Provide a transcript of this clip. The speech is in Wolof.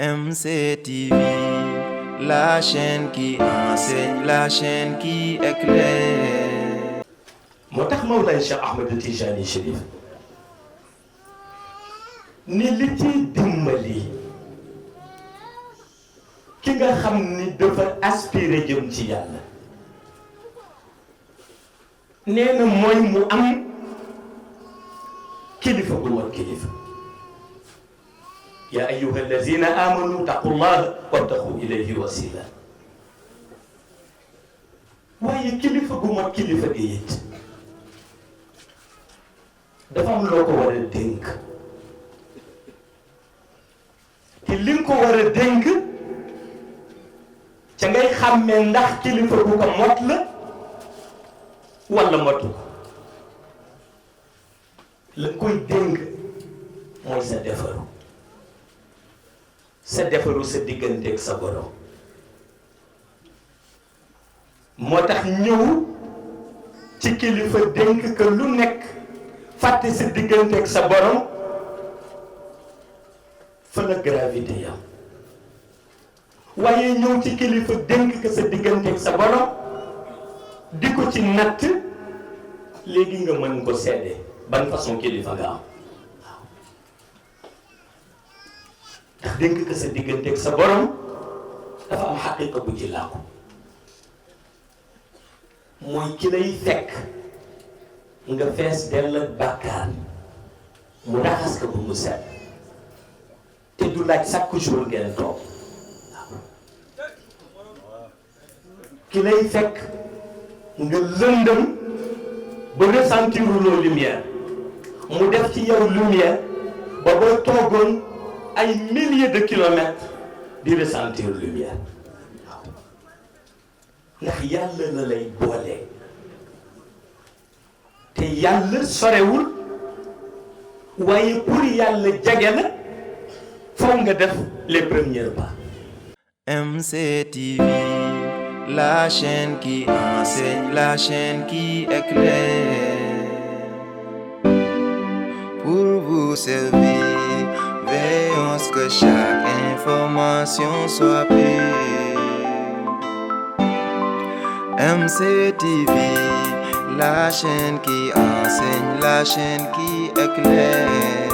MCTV, la chaîne qui enseigne, la chaîne qui éclaire. moo tax Mawlaay Cheikh Ahmed Tijani Chérif ni li ci dimbali ki nga xam ni dafa aspiré jëm ci yàlla nee na mooy mu am kilifa bu mat kilifa yaa ayyuha allazina amanu taqullaha wabtaxu ilayhi wasila waaye kilifa bu mat kilifa gi it dafa am loo ko war a dénk te li nga ko war a dénk ca ngay xàmmee ndax kilifa bu ko mot la wala motu ko la nga koy dénk mooy sa defaru sa digganteeg sa borom moo tax ñëw ci kilifa dénk que lu nekk fàtte sa digganteeg sa borom fa la gravité yam waaye ñëw ci kilifa dénk que sa digganteeg sa borom di ko ci natt léegi nga mën ko seede ban façon kilifa nga am waaw ndax dénk que sa digganteeg sa borom dafa am xaqiqa bu ci làqu mooy ki lay fekk nga fees dell ak bàkkaar mu raxas ko ba mu set te du laaj chaque jour ngeen toog ki lay fekk nga lëndëm ba ressentiruloo lumière mu def ci yow lumière ba boo toogoon ay milliers de kilomètres di ressentir lumière waaw ndax yàlla la lay boole te yàlla sorewul waaye pour yàlla jege la foog nga def les premiers pas. MCTV, la chaîne qui enseigne, la chaîne qui éclaire. Pour vous servir, veillons à ce que chaque information soit pure. MCTV, la chaîne qui enseigne, la chaîne qui éclaire.